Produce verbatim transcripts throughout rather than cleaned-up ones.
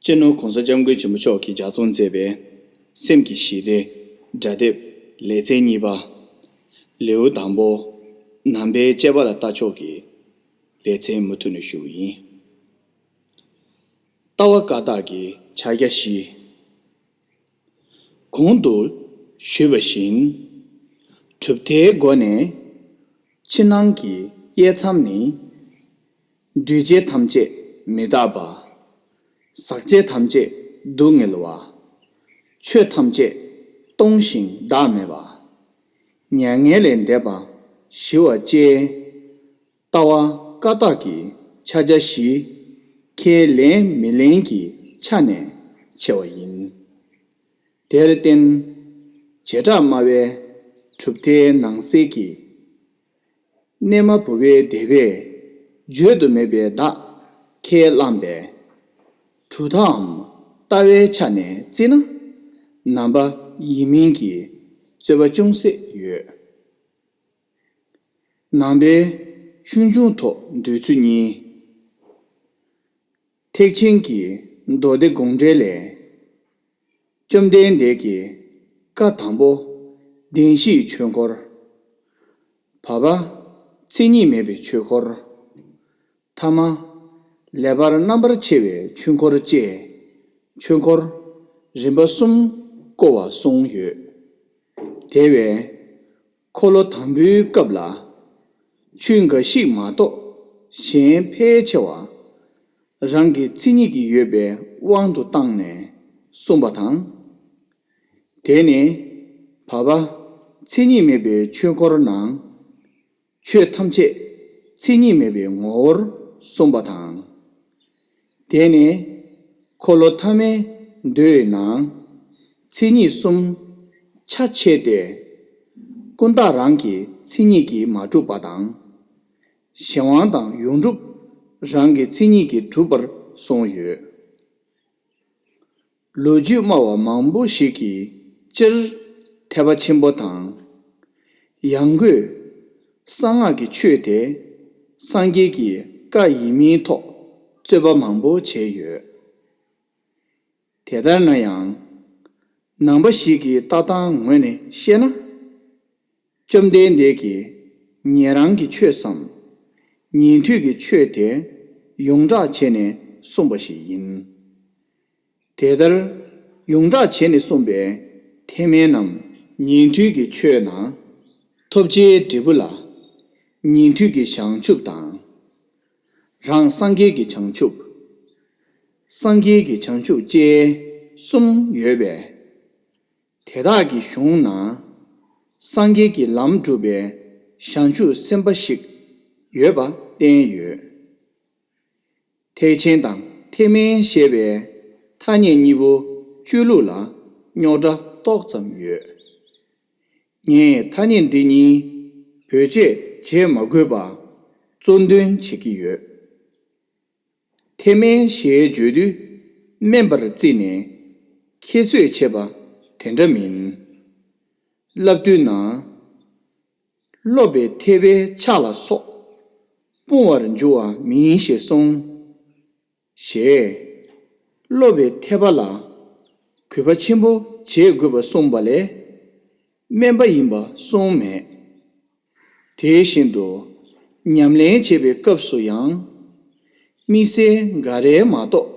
སྤྱི་ནོར་༸གོང་ས་༸སྐྱབས་མགོན་ཆེན་པོ་མཆོག་གིས་ལྗགས་རྩོམ་མཛད་པའི་སེམས་ཀྱི་ཞི་བདེ་སྒྲ་དེབ་ལེ་ཚན་གཉིས་པ། ལེའུ་དང་པོ། ནང་པའི་དཔྱད་པ་ལ་ལྟ་ཕྱོགས་ཀྱི་ལེ་ཚན་མུ་མཐུད་ནས་ཞུ་བ་ཡིན། ལྟ་བ་བཀའ་རྟགས་ཀྱི་ཕྱག་རྒྱ་བཞི། གོང་དུ་ཞུས་པ་བཞིན། གྲུབ་མཐའི་སྒོ་ནས་ཕྱི་ནང་གི་དབྱེ་མཚམས་ནི། འདུས་བྱས་ཐམས་ཅད་མི་རྟག་པ། ཟག་བཅས་ཐམས་ཅད་སྡུག་བསྔལ་བ། ཆོས་ཐམས་ཅད་སྟོང་ཞིང་བདག་མེད་པ། མྱ་ངན་ལས་འདས་པ་ཞི་བ་བཅས། ལྟ་བ་བཀའ་རྟགས་ཀྱི་ཕྱག་རྒྱ་བཞི། ཁས་ལེན་མི་ལེན་གྱི་ཆ་ནས་ཕྱེ་བ་ཡིན། དེར་བརྟེན། བྱེ་བྲག་སྨྲ་བའི་གྲུབ་མཐའི་ནང་གསེས་ཀྱི། གནས་མ་བུ་བའི་སྡེ་པས་བརྗོད་དུ་མེད་པའི་བདག་ཁས་བླངས་པའི་གྲུབ་མཐའམ་ལྟ་བའི་ཆ་ནས་བརྩིས་ན། ནང་པ་ཡིན་མིན་གྱི་རྩོད་པ་ཅུང་ཟད་ཡོད། ནང་པའི་ཆོས་འབྱུང་ཐོག་འདོད་ཚུལ་གཉིས། ཐེག་ཆེན་གྱི་མདོ་སྡེ་དགོངས་འགྲེལ་ལས། བཅོམ་ལྡན་འདས་ཀྱིས་བཀའ་དང་པོ། བདེན་བཞིའི་ཆོས་འཁོར། བར་པ། མཚན་ཉིད་མེད་པའི་ཆོས་འཁོར། ཐ་མ། ལེགས་པར་རྣམ་པར་ཕྱེ་བའི་ཆོས་འཁོར་བཅས། ཆོས་འཁོར་རིམ་པ་གསུམ་བསྐོར་བ་གསུངས་ཡོད། དེ་བས། འཁོར་ལོ་དང་པོའི་སྐབས་ལ། ཆོས་འགའ་ཞིག་མ་གཏོགས་གཞན་ཕལ་ཆེ་བ། རང་གི་མཚན་ཉིད་ཀྱིས་ཡོད་པའི་དབང་དུ་བཏང་ནས་གསུངས་པ་དང་། དེ་ནི་བར་པ། མཚན་ཉིད་མེད་པའི་ཆོས་འཁོར་ནང་། ཆོས་ཐམས་ཅད་མཚན་ཉིད་མེད་པའི་ངོ་བོར་གསུངས་པ་དང་། དེ་ནི་འཁོར་ལོ་ཐ་མའི་མདོའི་ནང་། མཚན་ཉིད་གསུམ་ཆ་ཕྱེ་སྟེ། ཀུན་བརྟགས་རང་གི་མཚན་ཉིད་ཀྱིས་མ་གྲུབ་པ་དང་། གཞན་དབང་དང་ཡོངས་གྲུབ་རང་གི་མཚན་ཉིད་ཀྱིས་གྲུབ་པར་གསུངས་ཡོད། ལོ་རྒྱུས་སྨྲ་བ་མང་པོ་ཞིག་གིས་སྤྱིར་ཐེག་པ་ཆེན་པོ་དང་། ཡང་སྒོས་གསང་སྔགས་ཀྱི་ཆོས་དེ་སངས་རྒྱས་ཀྱི་བཀའ་ཡིན་མིན་ཐོག་རྩོད་པ་མང་པོ་བྱས་ཡོད། དེ་ལྟར་ན་ཡང་། ནང་པ་ཞིག་གི་ལྟ་སྟངས་ངོས་ནས་བཤད་ན། བཅོམ་ལྡན་འདས་ཀྱིས་ཉན་རང་གི་ཆོས་སམ། ཉན་ཐོས་ཀྱི་ཆོས་དེ་ཡོངས་གྲགས་བྱས་ནས་གསུངས་པ་ཞིག་ཡིན། དེ་ལྟར་ཡོངས་གྲགས་བྱས་ནས་གསུངས་པའི་ཐེག་དམན་ནམ་ཉན་ཐོས་ཀྱི་ཆོས་ནང་། ཐོབ་བྱའི་འབྲས་བུ་ལ་ཉན་ཐོས་ཀྱི་བྱང་ཆུབ་དང་། རང་སངས་རྒྱས་ཀྱི་བྱང་ཆུབ། སངས་རྒྱས་ཀྱི་བྱང་ཆུབ་ཅེས་གསུམ་ཡོད་པས། དེ་དག་གི་གཞུང་ན་སངས་རྒྱས་ཀྱི་ལམ་སྒྲུབ་པའི་བྱང་ཆུབ་སེམས་དཔའ་ཞིག་ཡོད་པ་བསྟན་ཡོད། ཐེག་ཆེན་དང་ཐེག་དམན་ཞེས་པའི་ཐ་སྙད་གཉིས་པོ་གཅོད་ལུགས་ལ་རྙོག་དྲ་ཏོག་ཙམ་ཡོད། ངས་ཐ་སྙད་འདི་གཉིས་བེད་སྤྱོད་བྱེད་མ་དགོས་པ་གཙོ་འདོན་བྱེད་ཀྱི་ཡོད། ཐེག་དམན་ཞེས་བརྗོད་དུས་དམན་པར་བརྩིས་ནས་ཁྱད་གསོད་བྱེད་པ་དེ་འདྲ་མིན། བསླབ་བཏུས་ན། སློབ་པའི་ཐེག་པའི་ཕྱག་ལ་སོགས། སྤོང་བར་འགྱུར་བ་མིན་ཞེས་གསུངས། ཞེས། སློབ་པའི་ཐེག་པ་ལ་གུས་པ་ཆེན་པོ་བྱེད་དགོས་པ་གསུངས་པ་ལས། དམན་པ་ཡིན་པ་གསུངས་མེད། དེ་བཞིན་དུ་ཉམས་ལེན་བྱེད་པའི་སྐབས་སུ་ཡང་། དམིགས་བསལ་འགའ་རེ་མ་གཏོགས་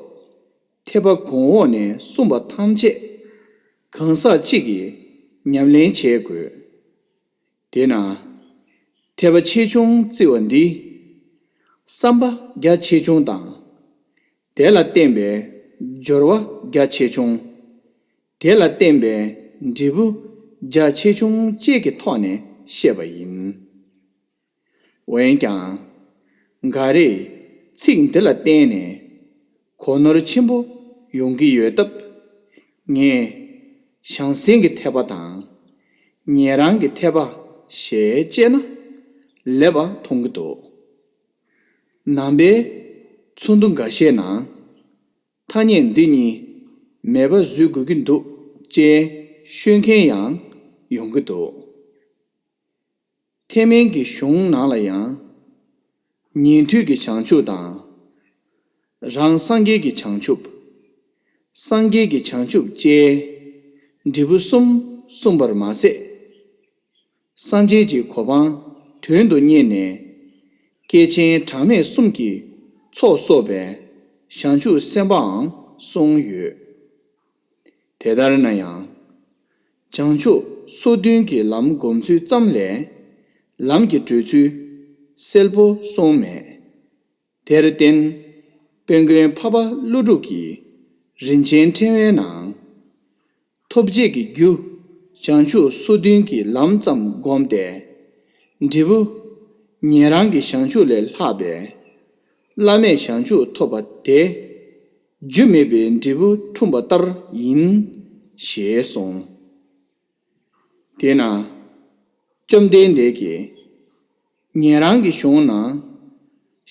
ཐེག་པ་གོང་འོག་ནས་གསུངས་པ་ཐམས་ཅད་གང་ཟག་གཅིག་གིས་ཉམས་ལེན་བྱེད་དགོས། དེས་ན། ཐེག་པ་ཆེ་ཆུང་བརྩི་བ་འདི། བསམ་པ་རྒྱ་ཆེ་ཆུང་དང་། དེ་ལ་བརྟེན་པའི་སྦྱོར་བ་རྒྱ་ཆེ་ཆུང་། དེ་ལ་བརྟེན་པའི་འབྲས་བུ་རྒྱ་ཆེ་ཆུང་བཅས་ཀྱི་ཐོག་ནས་བཤད་པ་ཡིན། འོན་ཀྱང་། འགའ་རེས་ཚིག་འདི་ལ་བརྟེན་ནས་གོ་ནོར་ཆེན་པོ་ཡོང་གི་ཡོད་སྟབས། ངས་བྱང་སེམས་ཀྱི་ཐེག་པ་དང་། ཉན་རང་གི་ཐེག་པ་ཞེས་དཔྱད་ན་ལེགས་པར་མཐོང་གི་འདུག། ནང་པའི་ཚོགས་འདུ་འགའ་ཤས་ནང་། ཐ་སྙད་འདི་གཉིས་མེད་པ་བཟོ་དགོས་ཀྱི་འདུག་ཅེས་ཤོད་མཁན་ཡང་ཡོང་གི་འདུག། ཐེག་དམན་གྱི་གཞུང་ནང་ལ་ཡང་། ཉན་ཐོས་ཀྱི་བྱང་ཆུབ་དང་། རང་སངས་རྒྱས་ཀྱི་བྱང་ཆུབ། སངས་རྒྱས་ཀྱི་བྱང་ཆུབ་ཅེས་འབྲས་བུ་གསུམ་གསུངས་པར་མ་ཟད། སངས་རྒྱས་ཀྱི་གོ་འཕང་དོན་དུ་གཉེར་ནས་བསྐལ་ཆེན་གྲངས་མེད་གསུམ་གྱི་ཚོགས་གསོག་པའི་བྱང་ཆུབ་སེམས་དཔའང་གསུངས་ཡོད། དེ་ལྟར་ན་ཡང་། བྱང་ཆུབ་སོ་བདུན་གྱི་ལམ་སྒོམ་ཚུལ་ཙམ་ལས། ལམ་གྱི་བགྲོད་ཚུལ་གསལ་པོ་གསུངས་མེད། དེར་བརྟེན། དཔལ་མགོན་འཕགས་པ་ཀླུ་སྒྲུབ་ཀྱིས་རིན་ཆེན་ཕྲེང་བའི་ནང་། ཐོབ་བྱེད་ཀྱི་རྒྱུ་བྱང་ཆུབ་སོ་བདུན་གྱི་ལམ་ཙམ་བསྒོམས་ཏེ། འབྲས་བུ་ཉན་རང་གི་བྱང་ཆུབ་ལས་ལྷག་པའི་བླ་མེད་བྱང་ཆུབ་ཐོབ་པ་དེ། རྒྱུ་མེད་པའི་འབྲས་བུ་འཁྲུངས་པ་ལྟར་ཡིན། ཞེས་གསུངས། དེས་ན། བཅོམ་ལྡན་འདས་ཀྱིས་ཉན་རང་གི་གཞུང་ནང་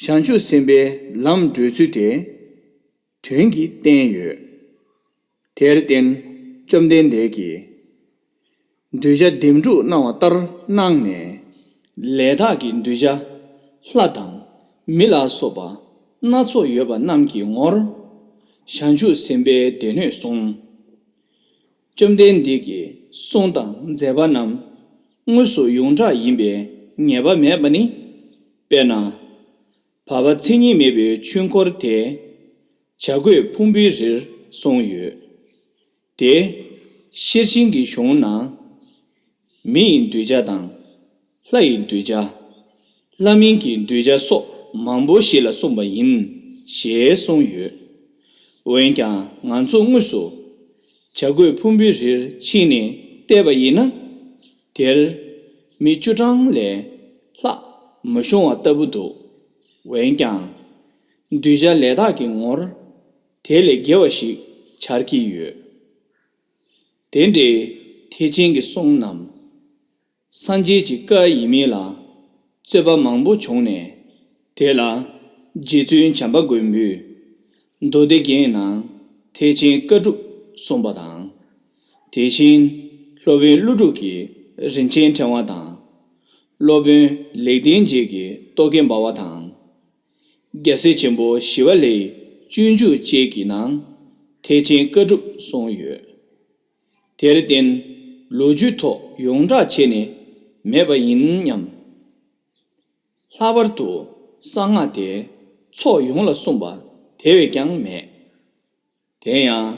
བྱང་ཆུབ་སེམས་དཔའི་ལམ་བགྲོད་ཚུལ་དེ་དོན་གྱིས་བསྟན་ཡོད། དེར་བརྟེན་བཅོམ་ལྡན་འདས་ཀྱིས་གདུལ་བྱ་འདེམས་སྒྲུག་གནང་བ་ལྟར་གནང་ནས། ལས་དག་གི་གདུལ་བྱ་ལྷ་དང་མི་ལ་སོགས་པ་སྣ་ཚོགས་ཡོད་པ་རྣམས་ཀྱི་ངོར་བྱང་ཆུབ་སེམས་དཔའི་སྡེ་སྣོད་གསུངས། བཅོམ་ལྡན་འདས་ཀྱི་གསུང་དང་མཛད་པ་རྣམས་དངོས་སུ་ཡོངས་གྲགས་ཡིན་པའི་ངེས་པ་མེད་པ་ནི། དཔེར་ན། བར་པ་མཚན་ཉིད་མེད་པའི་ཆོས་འཁོར་དེ་བྱ་རྒོད་ཕུང་པོའི་རིར་གསུངས་ཡོད། དེ་ཤེར་ཕྱིན་གྱི་གཞུང་ནང་། མི་ཡི་གདུལ་བྱ་དང་། ལྷ་ཡི་གདུལ་བྱ། ལྷ་མིན་གྱི་གདུལ་བྱ་སོགས་མང་པོ་ཞིག་ལ་གསུངས་པ་ཡིན། ཞེས་གསུངས་ཡོད། འོན་ཀྱང་ང་ཚོ་དངོས་སུ་བྱ་རྒོད་ཕུང་པོའི་རིར་ཕྱིན་ནས་བལྟས་པ་ཡིན་ན། དེར་མི་བཅུ་གྲངས་ལས་ལྷག་མ་བྱུང་བ་ལྟ་བུ་འདུག། འོན་ཀྱང་། གདུལ་བྱ་ལས་དག་གི་ངོར་དེ་ལས་བརྒལ་བ་ཞིག་འཆར་གྱི་ཡོད། དེ་འདྲའི་ཐེག་ཆེན་གྱི་གསུང་རྣམས་སངས་རྒྱས་ཀྱི་བཀའ་ཡིན་མིན་ལ་རྩོད་པ་མང་པོ་བྱུང་ནས། དེ་ལ་རྗེ་བཙུན་བྱམས་པ་མགོན་པོས་མདོ་སྡེ་རྒྱན་ནང་ཐེག་ཆེན་བཀའ་སྒྲུབ་གསུངས་པ་དང་། དེ་བཞིན་སློབ་དཔོན་ཀླུ་སྒྲུབ་ཀྱིས་རིན་ཆེན་ཕྲེང་བ་དང་། སློབ་དཔོན་ལེགས་ལྡན་འབྱེད་ཀྱིས་རྟོག་གེ་འབར་བ་དང་། རྒྱལ་སྲས་ཆེན་པོ་ཞི་བ་ལྷའི་སྤྱོད་འཇུག་བཅས་ཀྱི་ནང་ཐེག་ཆེན་བཀའ་སྒྲུབ་གསུངས་ཡོད། དེར་བརྟེན་ལོ་རྒྱུས་ཐོག་ཡོངས་གྲགས་བྱས་ནས་མེད་པ་ཡིན་སྙམ། ལྷག་པར་དུ་གསང་སྔགས་དེ་ཚོགས་ཡོངས་ལ་གསུངས་པ་དེ་བས་ཀྱང་མེད། དེ་ཡང་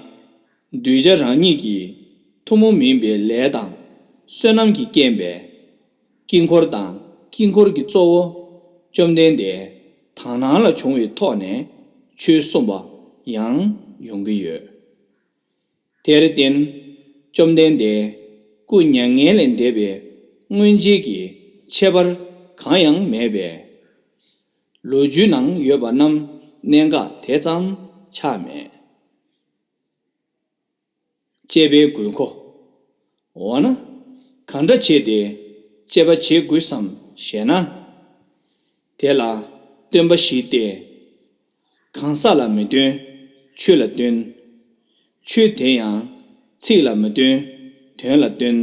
གདུལ་བྱ་རང་ཉིད་ཀྱི་ཐུན་མོང་མིན་པའི་ལས་དང་བསོད་ནམས་ཀྱི་རྐྱེན་པས་དཀྱིལ་འཁོར་དང་དཀྱིལ་འཁོར་གྱི་གཙོ་བོ་བཅོམ་ལྡན་འདས་དག་སྣང་ལ་བྱུང་བའི་ཐོག་ནས་ཆོས་གསུངས་པ་ཡང་ཡོང་གི་ཡོད། དེར་བརྟེན་བཅོམ་ལྡན་འདས་སྐུ་མྱ་ངན་ལས་འདས་པའི་སྔོན་རྗེས་ཀྱི་ཁྱད་པར་གང་ཡང་མེད་པས། ལོ་རྒྱུས་ནང་ཡོད་པ་རྣམས་གནད་འགག་དེ་ཙམ་ཆགས་མེད། དཔྱད་པའི་དགོས་མཁོ། འོ་ན། གང་འདྲ་བྱས་ཏེ་དཔྱད་པ་བྱེད་དགོས་སམ་ཞེ་ན། དེ་ལ་སྟོན་པ་བཞི་སྟེ། གང་ཟག་ལ་མི་སྟོན། ཆོས་ལ་སྟོན། ཆོས་དེ་ཡང་ཚིག་ལ་མི་སྟོན། དོན་ལ་སྟོན།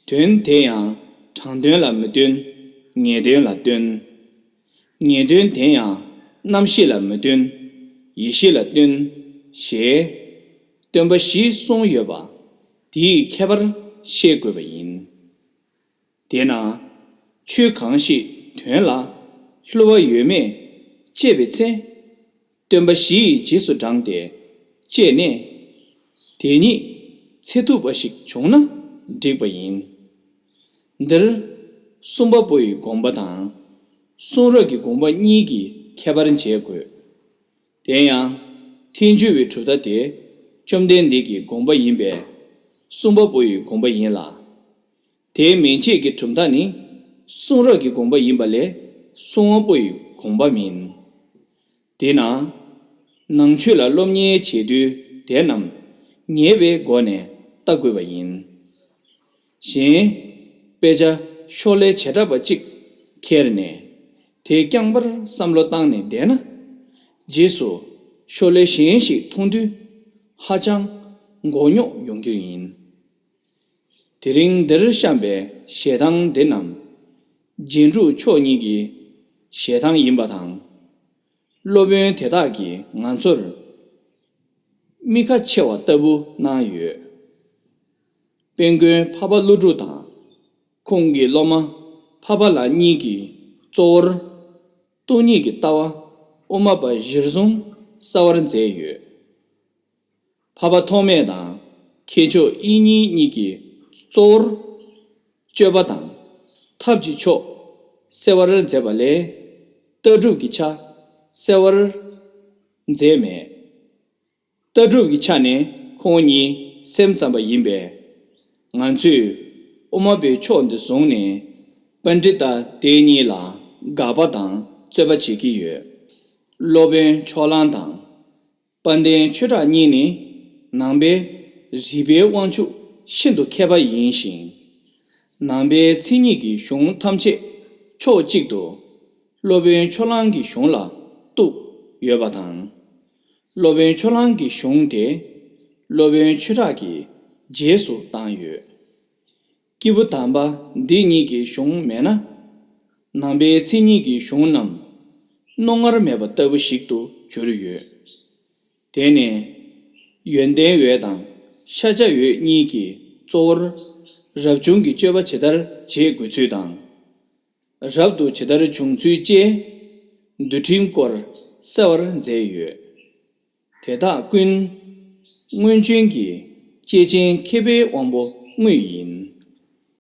དོན་དེ་ཡང་དྲང་དོན་ལ་མི་སྟོན། ངེས་དོན་ལ་སྟོན། ངེས་དོན་དེ་ཡང་རྣམ་ཤེས་ལ་མི་སྟོན། ཡེ་ཤེས་ལ་སྟོན། ཞེས་སྟོན་པ་བཞི་གསུངས་ཡོད་པ་དེའི་ཁྱད་པར་ཤེས་དགོས་པ་ཡིན། དེས་ན་ཆོས་གང་ཞིག་དོན་ལ་བསླུ་བ་ཡོད་མེད་དཔྱད་པའི་ཚེ། སྟོན་པ་བཞི་ཡི་རྗེས་སུ་འབྲངས་ཏེ་དཔྱད་ནས། དེ་ཉིད་འཚོལ་ཐུབ་པ་ཞིག་བྱུང་ན་འགྲིག་པ་ཡིན། འདིར་གསུང་བ་པོ་ཡི་དགོངས་པ་དང་། གསུང་རབ་ཀྱི་དགོངས་པ་གཉིས་ཀྱི་ཁྱད་པར་འབྱེད་དགོས། དེ་ཡང་ཐལ་འགྱུར་བའི་གྲུབ་མཐའ་དེ་བཅོམ་ལྡན་འདས་ཀྱི་དགོངས་པ་ཡིན་པས་གསུང་བ་པོ་ཡི་དགོངས་པ་ཡིན་ལ། དེ་མན་ཆད་ཀྱི་གྲུབ་མཐའ་ནི་གསུང་རབ་ཀྱི་དགོངས་པ་ཡིན་པ་ལས་གསུང་བ་པོ་ཡི་དགོངས་པ་མིན། དེས་ན། ནང་ཆོས་ལ་སློབ་གཉེར་བྱེད་དུས་དེ་རྣམས་ངེས་པའི་སྒོ་ནས་བལྟ་དགོས་པ་ཡིན། གཞན། དཔེ་ཆ་ཤོག་ལྷེ་བྱེ་བྲག་པ་གཅིག་ཁྱེར་ནས་དེ་རྐྱང་པར་བསམ་བློ་བཏང་ནས་བསྡད་ན། རྗེས་སུ་ཤོག་ལྷེ་གཞན་ཞིག་མཐོང་དུས་ཧ་ཅང་མགོ་རྙོག་ཡོང་རྒྱུ་ཡིན། དེ་རིང་འདིར་བཤམས་པའི་ཞལ་ཐང་འདི་རྣམས་རྗེས་འབྲུ་མཆོག་གཉིས་ཀྱི་ཞལ་ཐང་ཡིན་པ་དང་། སློབ་དཔོན་དེ་དག་གིས་ང་ཚོར་ མི་ཁ་ཕྱེ་བ་ལྟ་བུ་གནང་ཡོད། དཔལ་མགོན་འཕགས་པ་ཀླུ་སྒྲུབ་དང་ཁོང་གི་སློབ་མ་འཕགས་པ་ལྷ་གཉིས་ཀྱིས་གཙོ་བོར་སྟོང་ཉིད་ཀྱི་ལྟ་བ་དབུ་མ་པ་གཞིར་བཟུང་གསལ་བར་མཛད་ཡོད། འཕགས་པ་ཐོགས་མེད་དང་མཁས་མཆོག་དབྱིག་གཉེན་གཉིས་ཀྱིས་གཙོ་བོར་སྤྱོད་པ་དང་ཐབས་ཀྱི་ཕྱོགས་གསལ་བར་མཛད་པ་ལས་ལྟ་གྲུབ་ཀྱི་ཆ་གསལ་བར་མཛད་མེད། ལྟ་གྲུབ་ཀྱི་ཆ་ནས་ཁོང་གཉིས་སེམས་ཙམ་པ་ཡིན་པས། ང་ཚོས་དབུ་མ་པའི་ཕྱོགས་འདི་བཟུང་ནས་པཎྜི་ཏ་དེ་གཉིས་ལ་དགག་པ་དང་རྩོད་པ་བྱེད་ཀྱི་ཡོད། སློབ་དཔོན་ཕྱོགས་གླང་དང་། དཔལ་ལྡན་ཆོས་གྲགས་གཉིས་ནི་ནང་པའི་རིགས་པའི་དབང་ཕྱུག་ཤིན་ཏུ་མཁས་པ་ཡིན་ཞིང་། ནང་པའི་མཚན་ཉིད་ཀྱི་གཞུང་ཐམས་ཅད་ཕྱོགས་གཅིག་ཏུ་སློབ་དཔོན་ཕྱོགས་གླང་གི་གཞུང་ལ་གཏུགས་ཡོད་པ་དང་། སློབ་དཔོན་ཕྱོགས་གླང་གི་གཞུང་དེ་སློབ་དཔོན་ཆོས་གྲགས་ཀྱིས་རྗེས་སུ་བཏང་ཡོད། སྐྱེས་བུ་དམ་པ་འདི་གཉིས་ཀྱི་གཞུང་མེད་ན། ནང་པའི་མཚན་ཉིད་ཀྱི་གཞུང་རྣམས་རྣོ་ངར་མེད་པ་ལྟ་བུ་ཞིག་ཏུ་གྱུར་ཡོད། དེ་ནས་ཡོན་ཏན་འོད་དང་ཤཱཀྱ་འོད་གཉིས་ཀྱིས་གཙོ་བོར་རབ་བྱུང་གི་སྤྱོད་པ་ཇི་ལྟར་བྱེད་དགོས་ཚུལ་དང་། རབ་ཏུ་ཇི་ལྟར་བྱུང་ཚུལ་བཅས་འདུལ་ཁྲིམས་སྐོར་གསལ་བར་མཛད་ཡོད། དེ་དག་ཀུན་སྔོན་བྱོན་གྱི་སྐྱེས་ཆེན་མཁས་པའི་དབང་པོ་དངོས་ཡིན།